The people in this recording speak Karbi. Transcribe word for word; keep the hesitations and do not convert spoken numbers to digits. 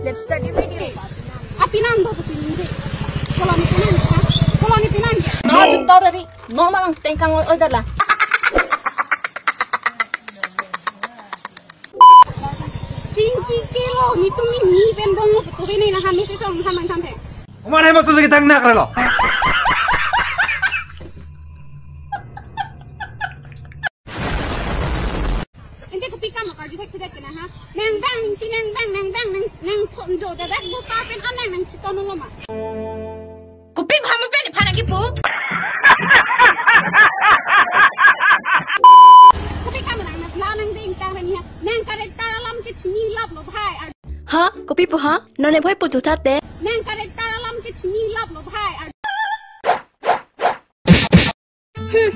Let's study video. Apinan do pusi ningje. Koloni pinan, ha? Koloni pinan ke? No, juta dari. No, mamang tengkang oi dala. Chingki kelo, nitum ni ni pen bong lo, tu bini na kami si song, kami kami. Oman hai maksud lagi tang nak relo. Ente kopi kam lo karju thek thek kena ha. Nang bang, ning si nang bang, nang bang, nang, nang phone do dadak bo pa pen anang nang chiton lo ma. Kopi ham pen phan kipu. Kopi kam nang nang la nang ding tang pen ya. Nang character alam ke chini lap lo bhai. Ha? Kopi pu ha? Non ne bhai pu tu thate. Nang character alam ke chini lap lo bhai. Hmm.